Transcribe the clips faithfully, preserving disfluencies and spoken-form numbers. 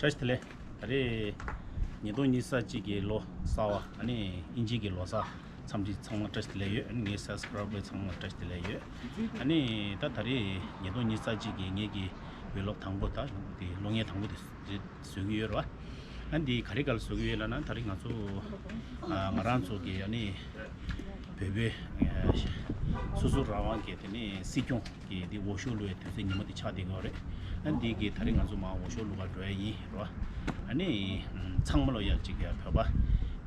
བཀྲ་ཤིས་བདེ་ལེགས། ད་རེས་ཉིས་སྟོང་ཉི་ཤུ་རྩ་གཅིག་གི་ལོ་གསར་བ། ཨ་ནི་དབྱིན་ཇི་གི་ལོ་གསར་འཚམས་འདྲི་ཚང་མ་བཀྲ་ཤིས་བདེ་ལེགས་ཡོད། ཨ་ནི་ངའི་སབ་སི་ཀ་རའེ་བར་ཚང་མ་བཀྲ་ཤིས་བདེ་ལེགས་ཡོད། ཨ་ནི་ད་ད་རེས་ཉིས་སྟོང་ཉི་ཤུ་རྩ་གཅིག་གི་ངེད་ཀྱི་བི་ལོག་དང་པོ་དང་དེ་གློག་བརྙན་དང་པོ་དེ་བཟོ་གི་ཡོད་རེད་བ། ཨ་ནི་འདི་ག་རེ་ག་ལ་བཟོ་གི་ཡོད་ལབ་ན། ད་རེས་ང་ཚོ་ཨ་ང་རང་ཚོ་གི་ཨ་ནི་བོད་པའི་ཨ་སོ་སོ་རང་དབང་གི་དེ་ནི་སྲིད་སྐྱོང་གི་འདི་འོས་ཤོག་བླུག་ཡའི་དུས་ཚོད་ཉིན་མོ་དེ་ཆགས་བསྡད་ཀྱི་ཡོད་རེད། ཨ་འདི་གི་ད་རེས་ང་ཚོ་མར་འོས་ཤོག་བླུག་ག་འགྲོ་ཡ་ཡིན་རོ། ཨ་ནི་ཚང་མ་ལོ་ཡ་གཅིག་ཡ་བོད་པ་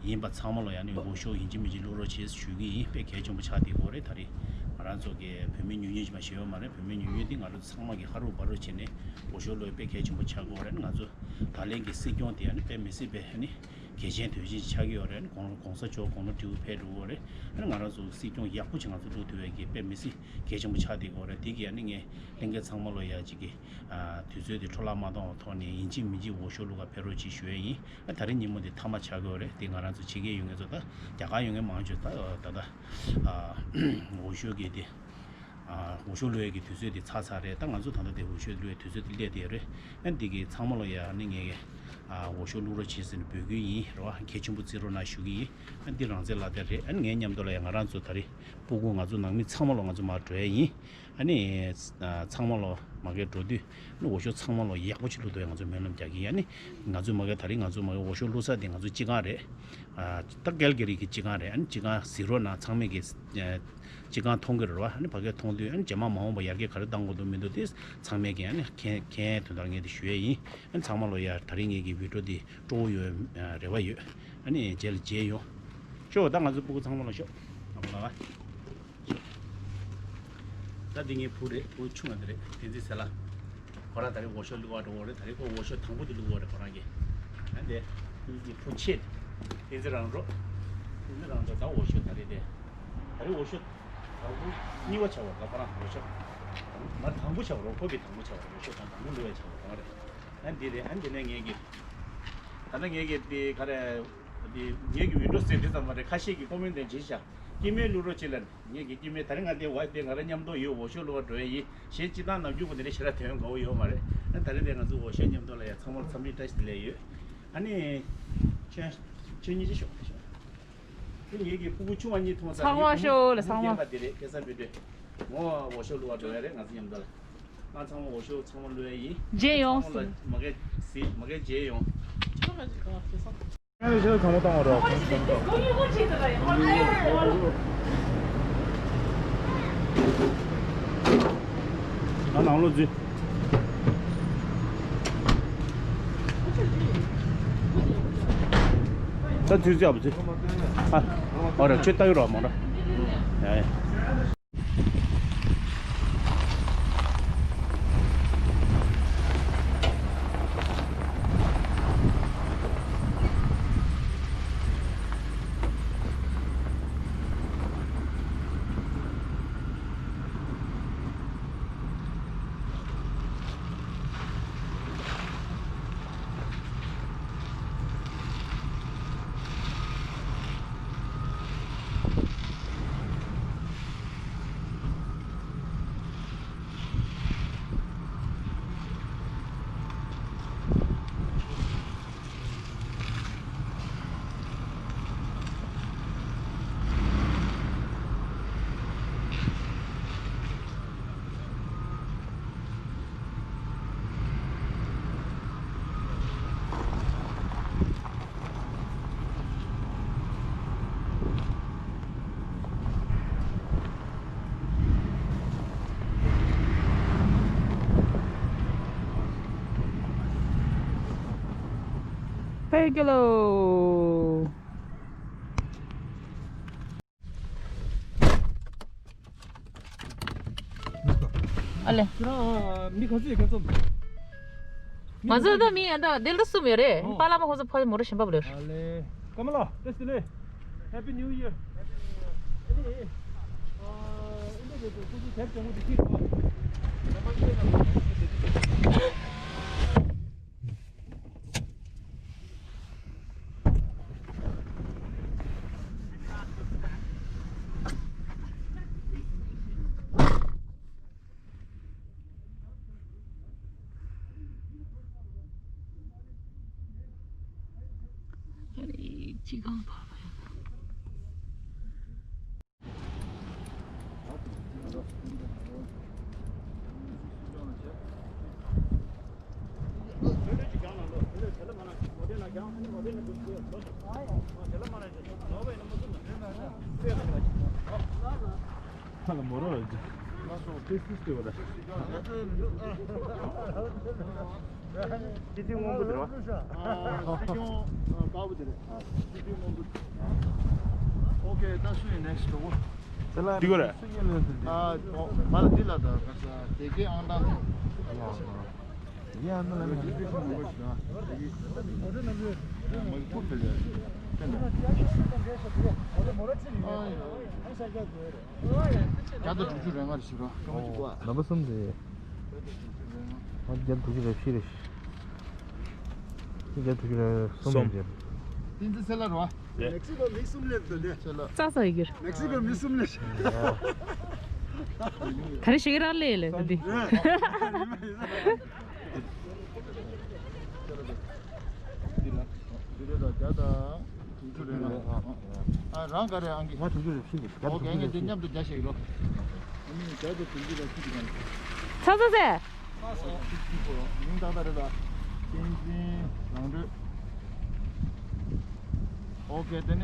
ཡིན་པ་ཚང་མ་ལོ་ཡ་ནི་འོས་ཤོག་ཡིན་གཅིག་མིན་གཅིག་བླུག་རོགས་བྱེད་ཞུ་གི་ཡིན། དཔེ་གལ་ཆེན་པོ་ཆགས་བསྡད་ཀྱི་ཡོད་རེད། ད་རེས་ང་རང་ཚོ་གི་བོད་མི་ཉུང་ཉུང་ཅིག་མ་ཞིག་ཡོད་མ་རེད། བོད་མི་ཉུང་ཉུང་དེ་ང་རང་ཚོ་ཚང་མ་གི་ཧ་རུ་བ་རུ་བྱས་ནས་འོས་ཤོག་བླུག་ཡ་དཔེ་གལ་ཆེན་པོ་ཆགས་ཀྱི་ཡོད་རེད། ང་ཚོ་ད་ལན་གི་སྲིད་སྐྱོང་དེ་ཨ་ནི་དཔེ་མི་སྲིད་པའི་ཨ་ནི་གལ་ཆེན་དོན་ཆེན་ཆགས་ཀྱི་ཡོད་རེད། ཨ་ནི་གོང་གོང་ས་མཆོག་དགུང་ལོ་བགྲེས་པོ་ཕེབས་འགྲོ་གི་ཡོད་རེད། ཨ་ནི་ང་རང་ཚོ་སྲིད་སྐྱོང་ཡག་པོ་ཅིག་ང་ཚོ་བླུག་ཐུབ་པའི་གི་དཔེ་མི་སྲིད་གལ་ཆེན་པོ་ཆགས་བསྡད་ཀྱི་ཡོད་རེད། དེ་གི་ཨ་ནི་ངས་ལྷན་རྒྱས་ཚང་མ་ལོ་ཡ་གཅིག་གི་ཨ་དུས་ཚོད་དེ་འཕྲོ་བརླག་མ་གཏོང་བའི་ཐོག་ནས་ཡིན་གཅིག་མིན་གཅིག་འོས་ཤོག་བླུག་ག་ཕེབས་རོགས་གྱིས་ཞུ་ཡ་ཡིན། ཨ་ད་རེས་ཉིན་མོ་དེ་མཐའ་མ་ཆགས་ཀྱི་ཡོད་རེད། དེ་ང་རང་ཚོ་ཕྱི་རྒྱལ་ཡོད་མཁན་ཚོ་ད་རྒྱ་གར་ཡོད་མཁན་མང་ཆེ་ད་ད་ལྟ་ཨ་འོས་ཤོག་གི་དེ་ཨ་འོས་ཤོག་བླུག་ཡ་གི་དུས་ཚོད་དེ་ཚར་ཚར་རེད། ད་ང་ཚོ་ད་ལྟ་དེ་འོས་ཤོག་བླུག་ཡ་དུས་ཚོད་དེ་སླེབས་བསྡད་ཡོད་རེད། ཨ་འདི་གི་ཚང་མ་ལོ་ཡ་ཨ་ནི་ངས་ཨ་འོས་ཤོག་བླུག་རོགས་བྱེད་ཟེར་ནས་འབོད་སྐུལ་ཡིན་རེད་བ། གལ་ཆེན་པོ་བརྩི་རོགས་གནང་ཞུ་གི་ཡིན། ཨ་འདི་རང་བཙན་ལག་དེབ་རེད། ཨ་ནི་ངའི་མཉམ་དུ་ལ་ཡ་ང་རང་ཚོ་ད་རེས་སྤུ་གུ་ང་ཚོ་ནང་མི་ཚང་མ་ལོ་ང་ཚོ་མར་འགྲོ་ཡ་ཡིན། ཨ་ནི་ཨ་ཚང་མ་ལོ་མ་གིར་འགྲོ་དུས་ཨ་ནི་འོས་ཤོག་ཚང་མ་ལོ་ཡག་པོ་ཅིག་བླུག་ཐུབ་ཡ་ང་ཚོ་སྨོན་ལམ་རྒྱག་གི་ཡིན། ཨ་ནི་ང་ཚོ་མ་གིར་ད་རེས་ང་ཚོ་མ་གིར་འོས་ཤོག་བླུག་ས་དེ་ང་ཚོ་སྤྱི་ཁང་རེད། ཨ་ད་ཀལ་ག་རི་གི་སྤྱི་ཁང་རེད། ཨ་ནི་སྤྱི་ཁང་གཟིགས་རོགས་གནང་། ཚང་མས་ཀྱི་ཨ་སྤྱི་ཁང་མཐོང་གི་རེད་བ། ཨ་ནི་ཕ་གིར་མཐོང་དུས་ཨ་ནི་རྗེས་མ་མ་འོངས་པ་ཡར་རྒྱས་ག་རེ་གཏང་དགོས་འདུག་མི་འདུག་དེ་ཚང་མས་ཀྱི་ཨ་ནི་མཁྱེན་མཁྱེན་དོན་དག་ངས་དེ་ཞུ་ཡས་ཡིན། ཨ་ནི་ཚང་མ་ལོ་ཡ་ད་རིང་ངེད་ཀྱི་བི་ཌིའོ་འདི་སྤྲོ་བོ་ཡོད་ཨ་རེ་བ་ཡོད། ཨ་ནི་རྗེས་ལ་མཇལ་ཡོང་། ཤོག་ད་ང་ཚོ་སྤུ་གུ་ཚང་མ་ལ་ཤོག་ཨ་ལ། ད་འདི་ངའི་བུ་རེད། བུ་ཆུང་བ་འདི་རེད། བསྟན་འཛིན་ཟེར་ལ། ཁོ་རང་ད་རིང་འོས་ཤོག་བླུག་པར་འགྲོ་གི་རེད། ད་རིང་ཁོ་འོས་ཤོག་དང་པོ་དེ་བླུག་པ་རེད་ཁོ་རང་གིས། ཨ་འདི་ངའི་བུ་ཆེ། བསྟན་འཛིན་རང་གྲོགས། བསྟན་འཛིན་རང་གྲོགས་ད་འོས་ཤོག་ད་རེད་དེ། ད་རིང་འོས་ཤོག་དང་པོ་གཉིས་པ་ཆགས་པ་རེད། ད་ཁོ་རང་འོས་ཤོག་མ་དང་པོ་ཆགས་པ་རེད། ཁོ་གི་དང་པོ་ཆགས་པ་རེད། འོས་ཤོག་དང་དང་པོ་བླུག་པ་ཆགས་པ་ཁོ་རང་རེད། ཨ་འདི་རེད། ཨ་འདི་ནས་ངེད་ཀྱི་ད་ལྟ་ངེད་ཀྱི་དེ་ག་རེ། དེ་ངེད་ཀྱི་བི་ཌིའོ་ཟེར་དེ་ཙམ་མ་རེད། ཁ་ཤས་ཀྱིས་ཀོ་མེན་ཊི་ནང་བྲིས་ཤག་སྐྱེ་དམན་བླུག་རོགས་བྱེད་ལབ། ངེད་ཀྱི་སྐྱེ་དམན་ད་རེས་ང་དེ་བ་དེ་ང་རང་མཉམ་དུ་ཡོད། འོས་ཤོག་བླུག་པར་འགྲོ་ཡས་ཡིན། གཞན་སྤྱི་བཏང་ནམ་རྒྱུན་གོ་དེ་འདྲ་ཞེ་དྲག་དོན་གོ་ཡོད་མ་རེད། ཨ་ད་རེས་དེ་ང་ཚོ་འོས་ཤོག་མཉམ་དུ་ལ་ཡ་ཚང་མ་ལ་འཚམས་འདྲི་བཀྲ་ཤིས་བདེ་ལེགས་ཡོད། ཨ་ནི་ཁྱོད་ཁྱོད་གཉིས་ཀྱིས་ཤོག་ཤོག་དེ་ངེད་ཀྱི་སྤུ་གུ་ཆུང་བ་གཉིས་མཐོང་ཙང་། ཚང་མ་ཤོག་ལ་ཚང་མ། ངའི་སྤུ་གུ་རྒན་པ་དེ་རེད། སྐལ་བཟང་དཔལ་སྒྲོན། ངོ་འོས་ཤོག་བླུག་པར་འགྲོ་ཡ་རེད། ང་ཚོ་མཉམ་དུ་ལ། ང་ཚང་མ་འོས་ཤོག་ཚང་མ་བླུག་ཡ་ཡིན། མཇལ་ཡོང་། ཚང་མ་ལ་མ་གི་སི་མ་གི་མཇལ་ཡོང་། ཁྱོད་ཀྱིས་གང་བ་ཁྱོད་སོང་། ཁྱོད་ཀྱིས་གང་བ་བཏང་བ་རོགས། ང་ནང་ལོགས་འཛུལ། ད་འཛུལ་འཛུལ་ཨ་བ་འཛུལ། ཨ། ཨོ་ར་ཁྱོད་ལྟ་གི་རོགས་མོ་ར། ཡ་ཡ། Thank you, Lord. ཨ་ལེ། ཁྱེད་རང་མི་ག་ཚོད་ཡོད་ཁྱེད་ཚོ། ང་ཚོ་ད་མི་ཡང་ད་དེ་ལ་གསུམ་ཡོད་རེད། ཨོ། པཱ་ལགས་མ་ཁོང་ཚོ་ཕ་མོ་རོ་ཞིམ་པ་བློས། ཨ་ལེ། ཀརྨ་ལགས་བཀྲ་ཤིས་བདེ་ལེགས། Happy New Year. ཨ་ནི་ཨ་ཨིན་ཌི་ཡ་ཁོང་ཚོ་དེབ་ལྗང་ཁུ་དེ་ཁྱེར་འདུག་ཨ། ཅི་གང་བར་བ་ཡང་། ཁ་ལ་མོ་རོ་ཡོད་ཅིག་ཏེ་སུ་སྟེ་བ་ལ། སྤྱི་འཐུས་སྔོན་པོ་དེ་རེད་བ། སྲིད་སྐྱོང་དཀར་པོ་དེ་རེད། སྲིད་སྐྱོང་སྔོན་པོ། ཨོ་ཁེ། ད་སུ་ཡིན་next་གྲོགས་པོ། འདི་ག་རེད། སུ་ཡིན་ལན་དེ། ཨ། ཨོ། མ་ལ་འདི་ལ་ད་ག་ས་དེ་གའི་ཨང་གྲངས་དེ། ཡ་ནི་ལ་ནི་སྲིད་སྐྱོང་སྔོན་པོ་ཞིག་ཨ། དེ་གི་མ་གི་ཁུར་དེ་རེད། དེ་ནས། བརྒྱ་དང་དྲུག་ཅུ་རེ་ལྔ་རེ་ཞིག་རོ། སྐྱོ་མ་གཅིག་པ། ནམ་པ་གསུམ་རེད། ཨ། བརྒྱ་དྲུག་ཅུ་རེ་བཞི་རེད། བརྒྱ་དྲུག་ཅུ་རེ་གསུམ་རེད། བསྟན་འཛིན་སེ་ལ་རོ། མེག་སི་ཀོ་མི་གསུམ་སླེབས་འདུག་སྟེ། ཙག་ཙག་ཡི་གེར། མེག་སི་ཀོ་མི་གསུམ་སླེབས། ད་རེ་ཞིག་རག་ལས་ལས་ད་འདི། འདི་ལ། འདི་རེད་ད། བརྒྱ་དང་། དྲུག་ཅུ་རེད་ལ། ཨ། རང་ག་རེ་ཨང་ཀི། ང་དྲུག་ཅུ་རེ་བཞི་རེད། ཨོ་ཁེ། ཨང་ཀི་དེ་མཉམ་དུ་བརྒྱ་བྱེད་ཀྱི་ལོ། ཨ་ནི་བརྒྱ་དང་དྲུག་ཅུ་རེ་བཞི་གི་ནང་། ཚ་ཚ་ཚ། མིང་ཏག་ཏག་རེད་ད། བསྟན་འཛིན་རང་གྲོལ། ཨོ་ཁེ། དེ་ནས་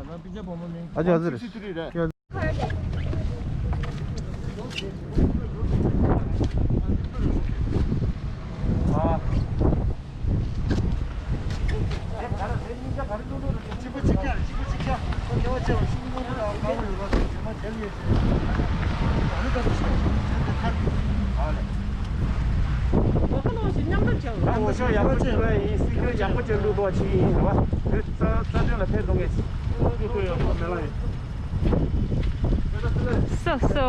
རང་སྤུན་ཀྱག་བུ་མོ་མིང་ཨ་ཅག་ཨ་ཙི་རེད། སིག་སི་ཐི་ཐི་རི་རེད། ཨ་ནི་ད་དུ་ཤོག་ཨ་ལེ། ཨོ་ཁ་ལོ་ཞིག་མཉམ་འགྲོ་བྱ། མཉམ་དུ་ཤོག་ཡག་པོ་བྱེད་པ་ཡིན། སྲིད་སྐྱོང་ཡག་པོ་བྱེད་འདུག་ཏོ་ཆི་ཡིན་རེད་བ། དེ་རྩ་རྩ་དོན་ལ་ཕན་གཏོང་གི་ཅི་ཐུབ་ཐུབ་ཡོད་ཐུབ་མེད་ལ་ཡིན། སོ་སོ།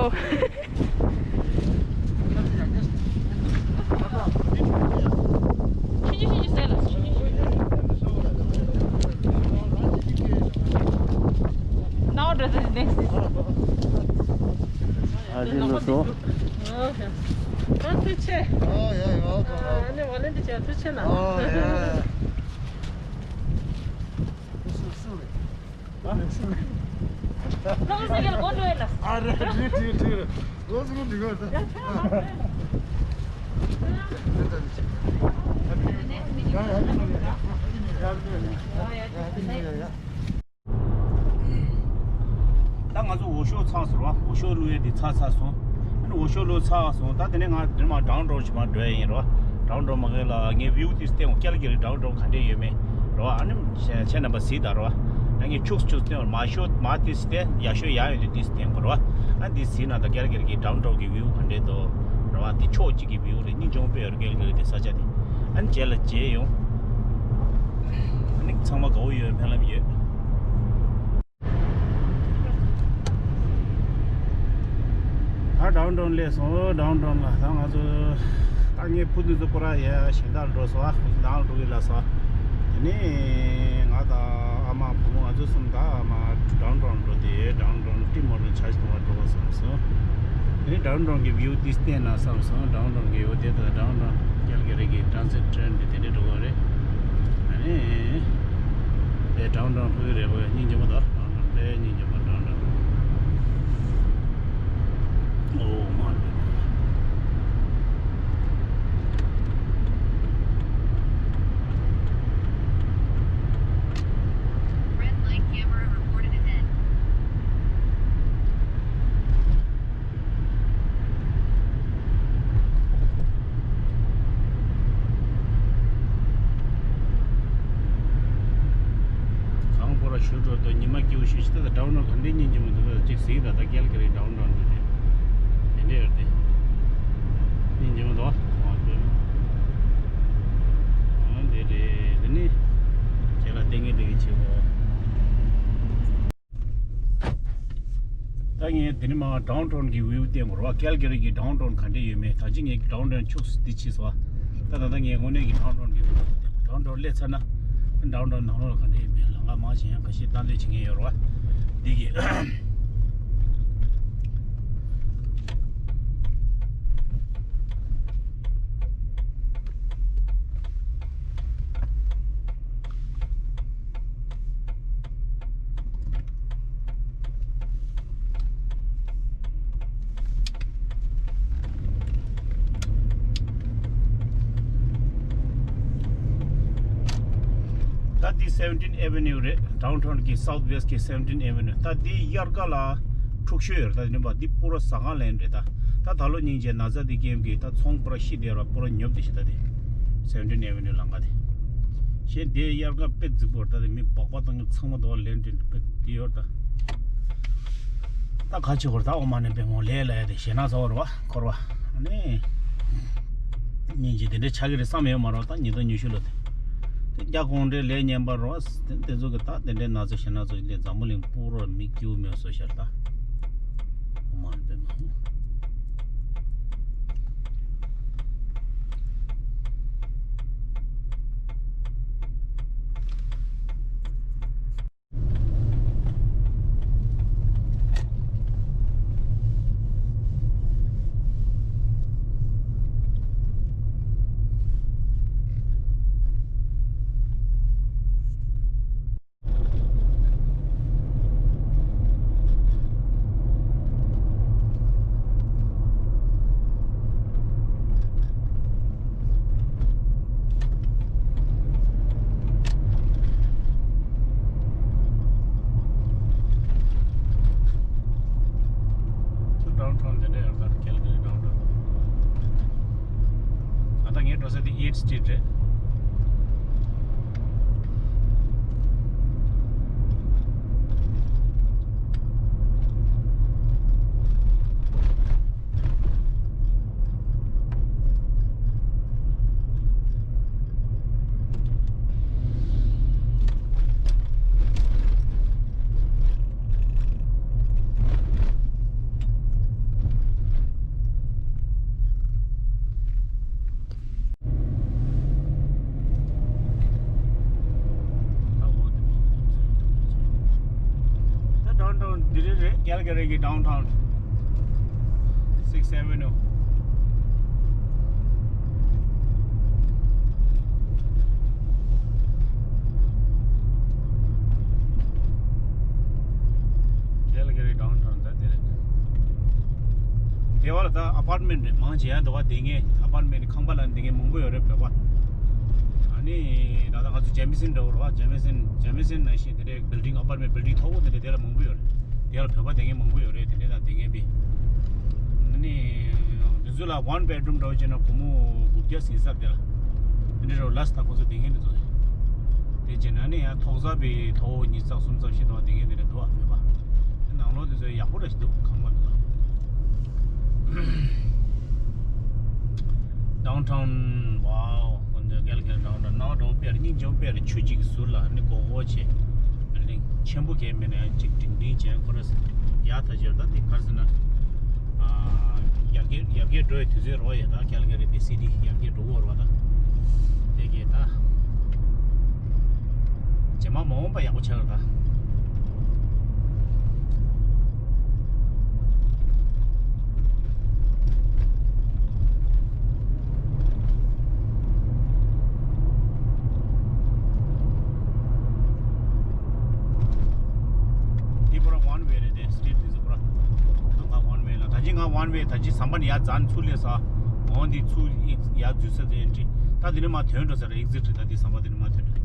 Now this is next. ཨ་ཅེ་ལོ་སོ། ཨ་ཐུགས་ཆེ། ཨ་ཡ་ཡ། ཨ་ནི་ཝོ་ལན་ཏི་ཅེ་ཐུགས་ཆེ་ན། ཨ་ཡ་ཡ། སུ་སུ་རེད། ཨ་སུ་རེད། ལོ་སི་གེ་ལ་གོ་འགྲོ་ཡ་ལ། ཨ་རེད་རེད་རེད་རེད། ལོ་སི་གེ་འདི་གོ་ད། ད་ང་ཚོ་འོག་ཤོག་ཚར་སོང་བ། འོག་ཤོག་བླུག་ཡས་དེ་ཚར་ཚར་སོང་། ཨ་ནི་འོག་ཤོག་བླུག་ཚར་སོང་། ད་དེ་ནས་ང་འདིར་མར་ཌའུན་ཊའུན་ཞིག་མར་འགྲོ་ཡས་ཡིན་རོ། ཌའུན་ཊའུན་མ་གི་ལ་ངས་བིའུ་དེ་བལྟས་འོང་། ཀལ་གི་རི་ཌའུན་ཊའུན་ག་འདྲས་ཡོད་མེད་རོ། ཨ་ནི་ཁྱེད་རྣམ་པ་གཟིགས་དང་རོ། ད་ངས་ཕྱུགས་ཕྱུགས་བལྟས་འོང་། མ་ཤོག་མ་དེ་བལྟས། ཡག་ཤོས་ཡག་ཡོད་དེ་དེ་བལྟས་འོང་རོ། ཨ་འདི་གཟིགས་ན་ད་ཀལ་གི་རི་གི་ཌའུན་ཊའུན་གི་བིའུ་ག་འདྲས་འདུག་རོ། ཨ་འདི་ཕྱོགས་གཅིག་གི་བིའུ་རེད། སྙིང་རྗེ་མོ་དཔེ་ཡོད་རེད། ཀལ་གི་རི་དེ་ས་ཆ་དེ། ཨ་ནི་རྗེས་ལ་མཇལ་ཡོང་། ཨ་ནི་ཚང་མ་དགའ་བོ་ཡོད། སྨོན་ལམ་ཡོད། ད་ཌའུན་ཊའུན་སླེབས་སོང་། ཌའུན་ཊའུན་ལ། ད་ང་ཚོ་ད་ངའི་བུ་འདི་ཚོ་སྐོར་ར་ཡ་གཞན་དག་ལ་འགྲོ་སོང་། ཨ་ཁོ་ཚོ་ནང་ལ་འགྲོ་གི་ལ་སོང་། དེ་ནས་ང་དང་ཨ་མ་བུ་མོ་ང་ཚོ་གསུམ་ད་ཨ་མ་ཌའུན་ཊའུན་འགྲོ་དེ། ཌའུན་ཊའུན་ཊི་མོ་ཊར་ཆར་ཇི་གཏོང་བར་འགྲོ་བ་བསམ་སོང་། དེ་ནས་ཌའུན་ཊའུན་གི་བིའུ་འདི་བལྟས་ན་བསམ་སོང་། ཌའུན་ཊའུན་གི་འོ་དེ་ད་ཌའུན་ཊའུན་ཀལ་ག་རི་གི་ཊ་རན་སིཊ་ཊེན་འདི་དེ་འདྲས་འགྲོ་གི་རེད། ཨ་ནི། དེ་ཌའུན་ཊའུན་ལྷོད་ཀྱི་རེད་པ། སྙིང་རྗེ་མོ་ད། ཌའུན་ཊའུན་དེ་སྙིང་རྗེ་མོ། ཌའུན་ཊའུན། ཨོ་མ་ལེ། Red light camera reported ahead. གང་པོ་ར་ཞུ་འགྲོ་དོ། ཉི་མ་སྐྱིད་པོ་ཞུ་ཞིག་ད་ལྟ་ཌའུན་ཊའུན་ག་འདྲའི་སྙིང་རྗེ་མོ་འདུག་ད་ཅིག་གཟིགས་ད། ད་ཀལ་ག་རི་ཌའུན་ཊའུན་འདི་རེད། དེ་འདྲ་ཡོད་དེ། སྙིང་རྗེ་མོ་འདུག་ཨོ་དེ་རེད། དེ་ནི་ཁྱེད་ལ་ལྟས་ངན་ལྟས་ངན་བྱེད་དགོས། ད་ངས་འདི་ནས་མར་ཌའུན་ཊའུན་གྱི་བིའུ་བསྟན་དགོས་རེད་བ། ཀལ་ག་རི་གི་ཌའུན་ཊའུན་ག་འདྲ་ཡོད་མེད། ད་ཅི་ངས་ཌའུན་ཊའུན་ཕྱོགས་སུ་འདི་ཕྱིས་སོང་བ། ད་ད་ལྟ་ངས་དངོས་གནས་ཀྱི་ཌའུན་ཊའུན་གྱི་བིའུ་བསྟན་དགོས། ཌའུན་ཊའུན་སླེབས་ཚར་ན་ཌའུན་ཊའུན་ནང་ལོགས་ལ་ག་འདྲ་ཡོད་མེད། ལམ་ཁ་མང་ཆེ་ཡང་ཁ་ཤས་ལྟ་འདོད་བྱེད་མཁན་ཡོད་རེད་བ། འདི་གི་ད་ངས་འདི་ནས་མར་ཌའུན་ཊའུན་གྱི་བིའུ་བསྟན་དགོས་རེད་བ། ཀལ་ག་རི་གི་ཌའུན་ཊའུན་ག་འདྲ་ཡོད་མེད། ལམ་ཁ་མང་ཆེ་ཡང་ཁ་ཤས་ལྟ་འདོད་བྱེད་མཁན་ཡོད་རེད་བ། འདི་གི་ ད་འདི་Seventeenth Avenue རེད། Downtown གི་South West གི་Seventeenth Avenue། ད་འདི་དབྱར་ཁ་ལ་འཁྲུག་ཤོས་ཡོད་རེད། ད་འདི་པ་འདི་པུ་ར་ཟ་ཁང་ལེན་རེད། ད་ད་ད་ལོ་སྙིང་རྗེ་ན་ཚ་འདི་ཀེམ་གི་ད་ཚོང་པུ་ར་ཤི་དེ་ར་པུ་ར་ཉོབ་དེ་ཤི། ད་དེ་Seventeenth Avenue ལང་ཀ་དེ་ཤེ་དེ་དབྱར་ཁ་དཔེ་རྫིག་པོ་རེད། ད་དེ་མི་སྦག་སྦག་བཏང་གི་ཚང་མ་དོ་ལེན་དྲིན་དཔེ་དེ་ཡོད་ད། ད་ག་ཆེ་བར་ད་འོ་མ་ནས་པའི་ངོ་ལས་ལ་ཡ་དེ་ཞེ་ན་ཚ་བར་བ་འཁོར་བ་ནི། སྙིང་རྗེ་དེ་འདྲའི་ཆགས་ཀྱི་རེད་བསམ་ཡོད་མ་རོགས། ད་ཉིས་སྟོང་ཉི་ཤུ་ལོ་དེ། དེ་རྒྱ་གུང་ཁྲན་ལས་ཉན་པ་རོགས། དེ་དེ་ཚོ་གི་ད་དེ་འདྲའི་ན་ཚ་ཞེ་ན་ཚོ་ལས་འཛམ་བུ་གླིང་སྤུ་རོ་མི་སྐྱིའུ་མེད་བཟོ་ཤར་ད། འོ་མ་ནས་པའི་ངོ། Downtown དེ་འདྲ་ཡོད་རེད། ད་Calgary downtown། ཨ་ད་ངའི་འགྲོ་ས་དེ་Eighth Street རེད། ད་downtown འདི་རེད་རེད། Calgary གི་downtown Sixth Avenue། Calgary downtown ད་དེ་རེད། དེ་བ་ལ་ད་apartment རེད། མང་ཆེ་ཡང་དེ་བ་དེ་ངས་apartment ཁང་པ་ལ་དེ་ངས་མང་པོ་ཡོད་རེད་བོད་པ། ཨ་ནི་ད་ལྟ་ང་ཚོ་Jamieson འདྲ་བོ་རེད་བ། Jamieson Jamieson ནང་བཞིན་དེ་འདྲའི་building apartment building མཐོ་པོ་དེ་འདྲ་དེ་ལ་མང་པོ་ཡོད་རེད། དེ་ལ་བོད་པ་དེ་ངས་མང་པོ་ཡོད་རེད། དེ་འདྲ་ལ་དེ་ངས་བི་ཨ་ནི་དེ་ཚོ་ལ་one bedroom འདྲ་བོ་བྱས་ན་སྒོར་མོ་དགུ་བརྒྱ་ཟིན་ས་དེ་ལ་དེ་འདྲ་རོ་ལ་ས་ད་ཁོ་ཚོ་དེ་ངས་དེ་ཚོ་དེ་བྱས་ན་ཨ་ནི་ཡང་ཐོག་ས་བི་ཐོག་ཉིས་ཚག་སུམ་ཚག་བཞི་ཚག་དེ་ངས་དེ་འདྲ་འདུག་བ་བོད་པ། དེ་ནང་ལོགས་དེ་ཚོ་ཡག་པོ་འདྲ་ཞིག་འདུག་ཁང་པ་འདུག Downtown wow ཁོ་ཚོ་Calgary downtown ནང་འགྲོ་དཔེར་སྙིང་རྗེ་དཔེར་ཆུ་གཅིག་ཟུར་ལ་ནི་སྒོར་སྒོར་བྱས། building ཆེན་པོ་གས་མེད་ན་ཡང་གཅིག་འབྲིང་འབྲིང་བྱས་ཁོ་ར་ཡག་ད་ཆེར་ད་འདི་གར་ཟེར་ན། ཡར་རྒྱས་ཡར་རྒྱས་འགྲོ་བའི་དུས་ཚོད་རོ་ཡ་ད་Calgary big city ཡར་རྒྱས་འགྲོ་བོ་རོ་ད། དེ་གས་ད། རྗེས་མ་མ་འོངས་པ་ཡག་པོ་ཆགས་ར་ད། འདི་པུ་ར་one way རེད་དེ། street འདི་ཚོ་པུ་ར་ང་one way ལ། ད་ཅི་ང་one way ད་ཅི་ཟམ་པ་ནས་ཡར་འཛེགས་ཚུར་སླེབས་ས། འོ་འདི་ཚུར་ཡར་འཛུལ་ས་དེ་འདྲི། ད་འདི་ནས་མར་ཐོན་འགྲོ་ས་རེད། exit རེད། ད་འདི་ཟམ་པ་འདི་ནས་མར་ཐོན་འགྲོ།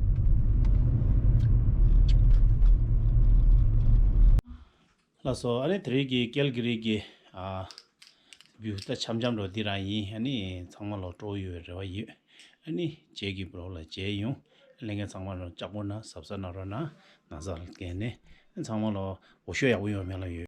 ལགས་སོ། ཨ་ནི་དེ་རིང་གི་ཀལ་གི་རི་གི་ཨ་བིའུ་ད་འཆམ་འཆམ་འགྲོ་འདི་རང་ཡིན། ཨ་ནི་ཚང་མ་ལོ་སྤྲོ་ཡོད་རེ་བ་ཡོད། ཨ་ནི་རྗེས་ཀྱི་བི་ལོག་ལ་མཇལ་ཡོང་། ལྷན་རྒྱས་ཚང་མ་ལོ་ལྕགས་པོ་ན་གཟབ་གཟབ་གནང་རོགས་གནང་། ན་ཚ་ལ་བརྟེན་ནས་ཚང་མ་ལོ་འོ་ཤོད་ཡག་པོ་ཡོང་མེད་ལ་ཡོད།